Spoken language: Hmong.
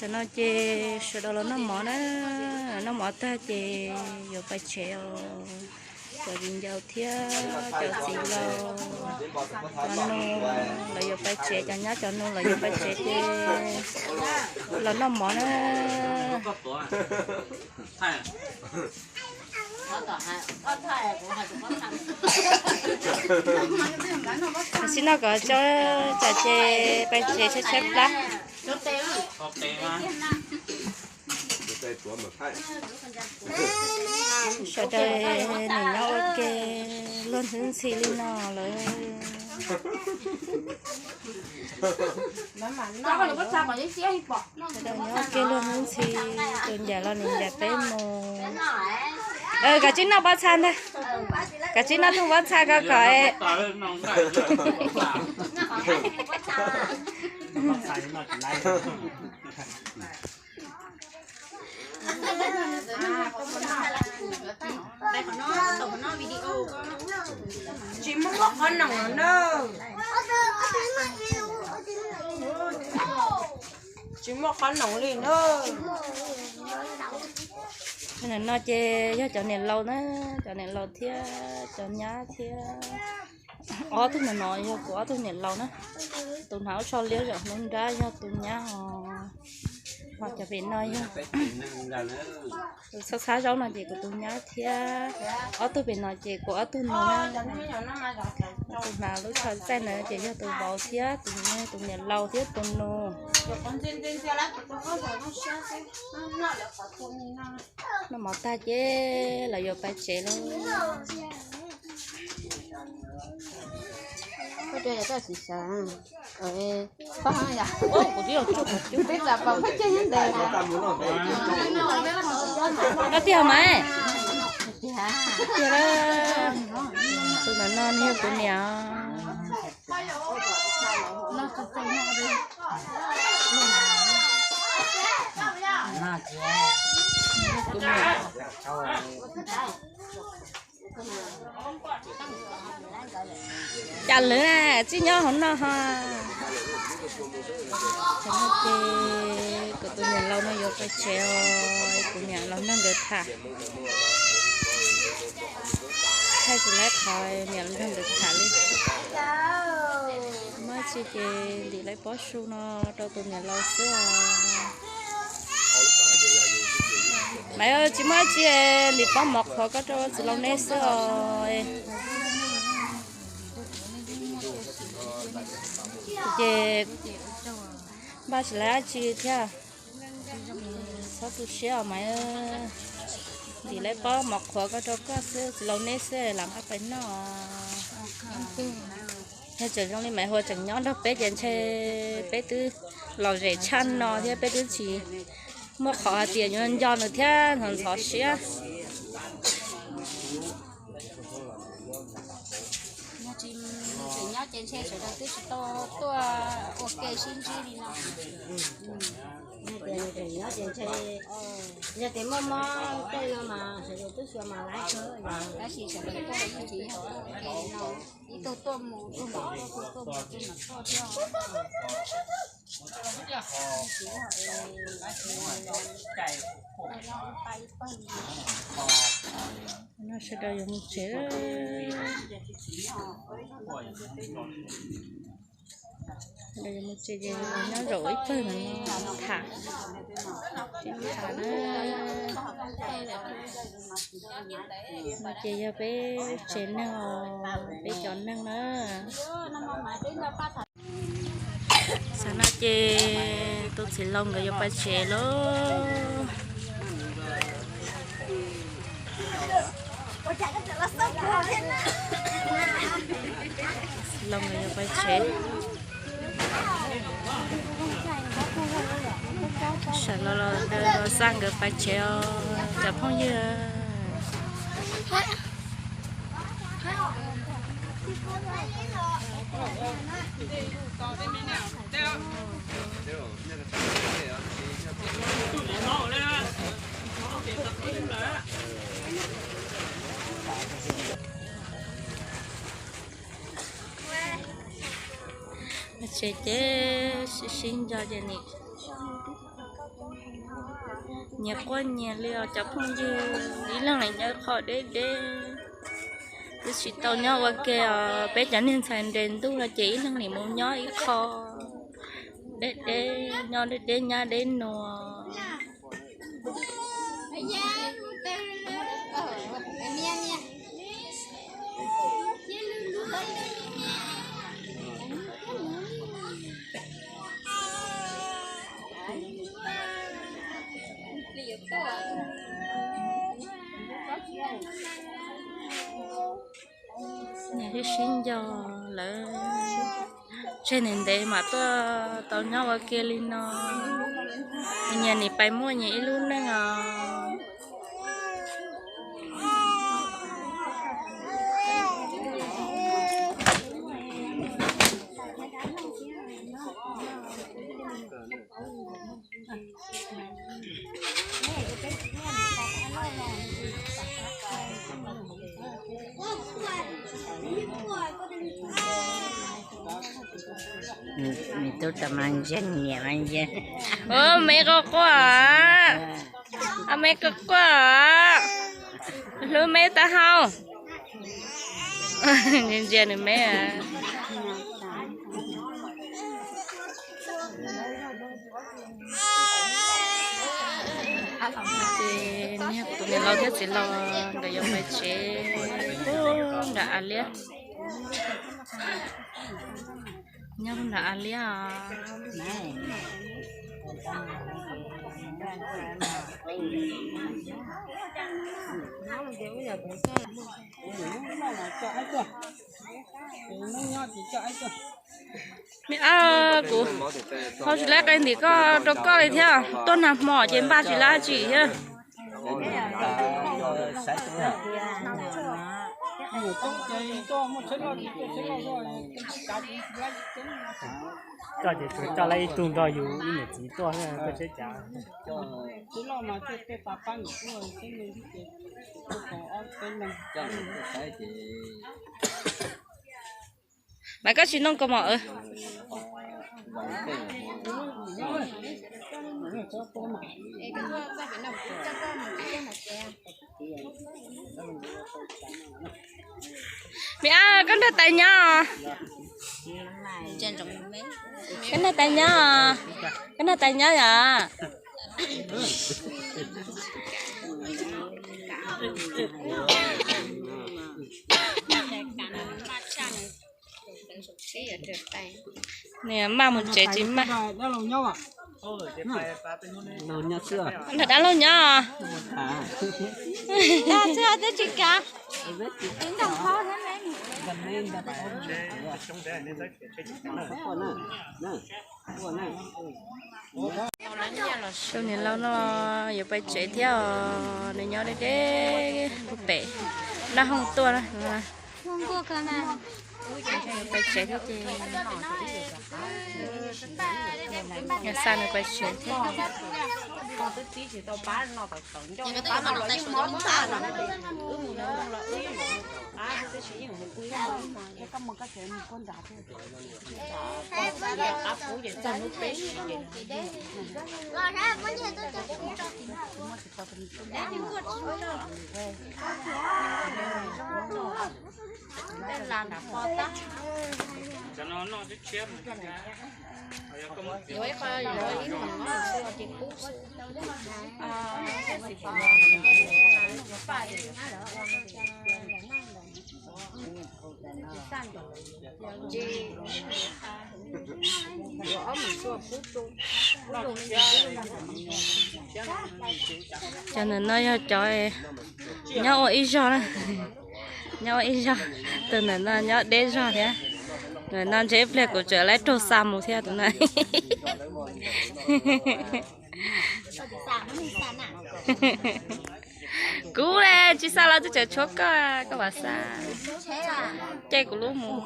Tam no ces sawv daws los noj mov na, noj mov tag ces yuav pais tsev os. Cov viv ncaus thiab cov txiv laus, cov nus lawv yuav pais tsev, cov nyab cov nus lawv yuav pais tsev ces los noj mov na. Tam sim no kom tso tsam ces pais tsev tshaib tshaib plab. Sawv daws nim nyob ua ke luag ntxhi ntxhi li no lawm. Sawv daws nyob ua ke luag ntxhi ntxhi, tus ncaim los nws ncaim peb mus. Koj tsis noj pob txha ntag, koj tsis noj tus pob txha ko kom Tsis muaj qhov noom na. Tsis muaj qhov noom li na. Nim no ces yog cov niam laus na, cov niam laus thiab cov nyab thiab. Ob tug no no yog kuv ob tug niam laus na. Tus hnav ua tsho liab zaum hnub nrab yog tus nyab os. Ho cov pem no yog tus txhab txhab zaub no ces kuv tus nyab thiab. Ob tug pem no ces kuv ob tug nus na. Tus hnav lub tsho txaij ntawd ces yog tus vauv thiab tus, tus niam laus thiab tus nus. Noj mov tag ces lawv yuav pais tsev lawm. Tus no no yog kuv niam. Cas lawv na tsis nyob hauv no ho. Tam no ces kuv tus niam laus no yuav pais tsev os, kuv niam los nrog nkawd tham. Thaij tsis laib qhov niam los nrog nkawd tham li. Muaj tsi ces ntim laib pob su no rau tus niam laus xwb os. Maiv, tsis muaj tsi, ntim pob mov qhuav koj rau txiv laus neb xwb os. Ces npaj tsis laib dab tsi thiab. Txhob tu siab os Maiv, ntim laib pob mov qhuav koj rau koj xwb, txiv laus neb xwb lam nqa pais noj. Yog tseem zoo li Maiv Hua tseem nyob nrog peb ces ntshe peb twb lom zem tshaj no thiab, peb twb tsis muaj qhov hais tias yuav nco nws thiab ntxhov ntxhov siab. Yog tsis tseem nyob ces ntshe sawv daws twb tsis tau tuaj ua ke sib ntsib li no. Yog tias nws tseem nyob ces ntshe, yog tias muaj mob tej no mas sawv daws twb xyuas mas laib kawg, tab sis sawv daws tuaj yeej tsis yog tuaj ua ke li no, ib tug tuaj mus, ib tug mam tuaj, ib tug tuaj mus, ib tug mam tuaj thiab. No sawv daws yuav mus tsev. Sawv daws yuav mus tsev ces nyob zaum ib pawg no tham, sib tham na. No ces yog peb tsev neeg os, peb cov neeg na. Tam no ces tus txiv laus nkawd yuav pais tsev lawm. Txiv laus nkawd yuav pais tsev. Sawv los los xa nkawd pais tsev os cov phooj ywg. Ces ces sib sib nco ces nim nyias quaj nyias li os cov phooj ywg, ib leeg nim nyob qho deb deb. Twb tsis tau nyob ua ke os, peb cov niag ntxhais nres ntuj no ces ib leeg nim mus nyob ib qho deb deb, nyob deb deb nyab deb nua. Nyias sib sib nco lawm, tseg ntev ntev mam tuaj tau nyob ua ke li no. Nyias nim pais muaj nyias ib lub neej os. Nws tub tau mas ntsia niam mas ntsia. Ub, me quaj quaj, me quaj quaj, hlub me taub hau. Ntsia nws me. Ces niag kuv tus niam laus thiab txiv laus nkawd yuav pais tsev, nram av liab. Nyob nram av liab os. Me ab, kuv ho tsis laib qe ntim koj rau koj li thiab, tuaj nag hmo ces npaj tsis laib tsi thiab. Koj ces tsuas coj laib ib tug nrog yus ib niam txiv tuaj, tuaj tsheb cav. Mas koj tsis noog koj mom. Me ab, koj nrog tais nyob. Koj nrog tais nyob, koj nrog tais nyob yom. Nws maj mus tsev tsis maj. Nrog dab laug nyob. Tus niam laus no yuav pais tsev thiab os, nws nyob deb deb pem naj hooj tuaj na. Pais tsev thiab ces nws xa nws pais tsev thiab. Cov ntawm no yog cov nyob ua ib zog na, nyob ua ib zog. Tus ntawm no nyob deb zog thiab. Ntawm no ntshe ib pliag kuv tseem laib raug xa mus thiab tus no. Kuv tsis xa los twb tseem tshuav koj, koj mam xa. Caij kuv lub mus.